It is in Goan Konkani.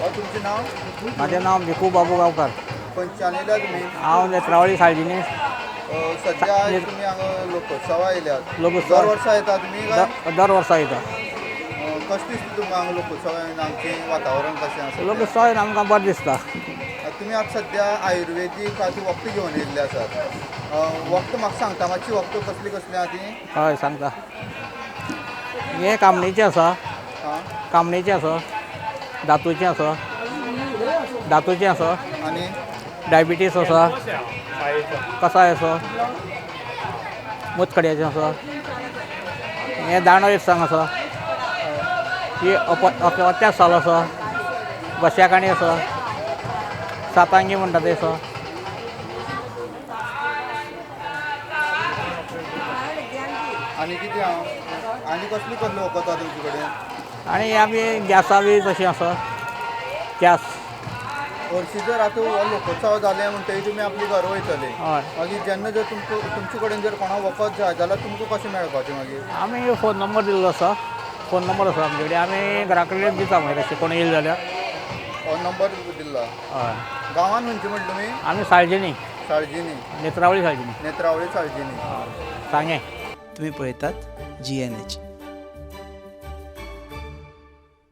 तुमचें नांव? म्हाजें नांव भिकू बाबू गांवकार. खंयच्यान येयल्या तुमी? हांव नेत्रावळी साळजिणी. सध्या आयज तुमी हांगा लोकोत्सवा येयल्यात. लोकोत्सव. दर वर्सा येता तुमी काय? दर वर्सा येता. कशें दिसता तुमकां हांगा लोकोत्सवा येवन हांगचें वातावरण कशें आसा? लोकोत्सव येवन आमकां बरें दिसता. तुमी आतां सध्या आयुर्वेदीक आतां वखदां घेवन येयल्ले आसात. वखदां म्हाका सांगता मातशी, वखदां कसलीं कसलीं आहा तीं? हय, सांगता. हें कामणेचें आसा. आं. कामणेचें आसा, धातूचें आसा, धातूचें आसा. आनी? डायबिटीस आसा, कसाय आसा, मुतखड्याचें आसा, हें दांडो मिरसांग आसा, ही अपत्या साल आसा, घश्या काणी आसा, सातांगी म्हणटा तें आसा. आनी कितें आहा? आनी कसलीं कसलीं वखदां तुमचे कडेन? आनी आमी गॅसा बी तशें आसा, गॅस. हरशीं जर आतां हो लोकोत्सव जालें म्हणटगीर तुमी आपल्या घरा वयतले. हय. मागीर जेन्ना जर तुमकां तुमचे कडेन जर कोणाक वखद जाय जाल्यार तुमकां कशें मेळपाचें मागीर? आमी फोन नंबर दिल्लो आसा, फोन नंबर आसा आमचे कडेन, आमी घरा कडेन दिता मागीर अशें कोण येयले जाल्यार. हो नंबर दिल्लो? हय. गांवान खंयचे म्हणलें तुमी? आमी साळजिणी. साळजिनी. नेत्रावळी साळजिणी. नेत्रावळी साळजिनी. सांगें. तुम्ही पळयतात जीएनएच.